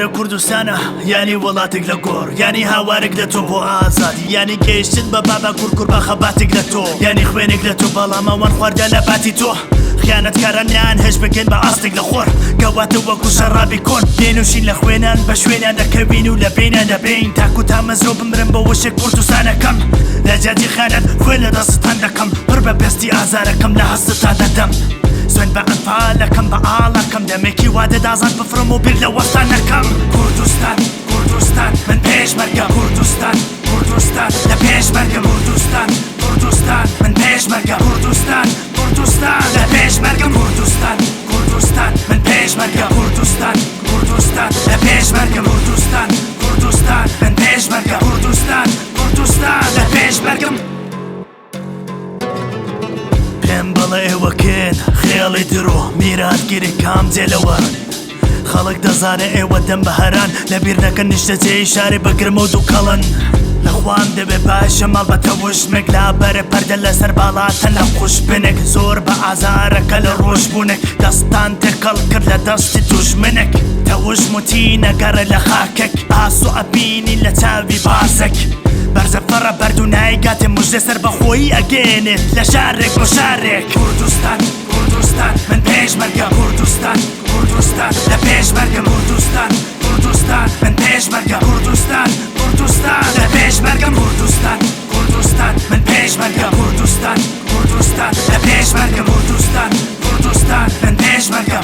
ئێرە کوردستانە یانی وڵاتێک لە گۆڕ یانی هاوارێک لە تۆ بۆ ئازادی یانی گەیشتن بە بابا کورکور بە خەباتێک لە تۆ یانی خوێنێک لە تۆ بەڵام ئەوان خواردە لە باتی تۆ خیانەتکاران نیان هێش بکەن بە ئاستێک لە خۆر کەواتە وەکو شەڕابی کۆن دێنوشین لە خوێنان بە شوێنیان دەکەوین و لە بینیان دەبین تاکو تامەزرۆ بمرم بە وشێک کوردستانەکەم لە جیاتی خیانەت خوێن لە دەستتان دەکەم پڕ بە پێستی ئازارەکەم لە هەستتان دەدەم سوێند بە ئەنفالەکەم بە ئاڵەکەم دەمێکی وا دەدازان بفڕم و بیر لە وەستان نەکەم کوردستان کوردستان من پێشمەرگەم کوردستان کوردستان لە پێشمەرگەم کوردستان کوردستان من پێشمەرگەم کوردستان کوردستان لە پێشمەرگەم کوردستان کوردستان من پێشمەرگەم کوردستان کوردستان لە پێشمەرگەم کوردستان کوردستان من پێشمەرگەم کوردستان کوردستان لە پێشمەرگەم. پێم بڵێ ئێوە کێن خێڵی درۆ میراتگیری کام جێ لەوەرن خەڵک دەزانێ ئێوە دەم بە هەران لەبیر نەکەن نیشتەجێی شارێ بە گرمە و دووکەڵن لە خوام دەبێ باشە ماڵ بە تەوژمێک لابەرێ پەردە لەسەر باڵاتە لە قوژبنێک زۆر بە ئازارەکە لە ڕۆژبوونێک دەستان تێکەڵ کرد لە دەستی دوژمنێک تەوژم و تینە گەڕێ لە خاکێک ئاسۆ ئەبینی لە چاوی بازێک بەرزە فڕە بەرد و نایگاتێ مژدە سەربەخۆیی ئەگەیەنێت لە شارێک بۆ شارێک کوردستان کوردستان من پێشمەرگەم کوردستان کوردستان لە پێشمەرگەم کوردستان کوردستان من پێشمەرگەم کوردستان کوردستان لە پێشمەرگەم کوردستان کوردستان من پێشمەرگەم کوردستان کوردستان لە پێشمەرگەم کوردستان کوردستان من پێشمەرگەم.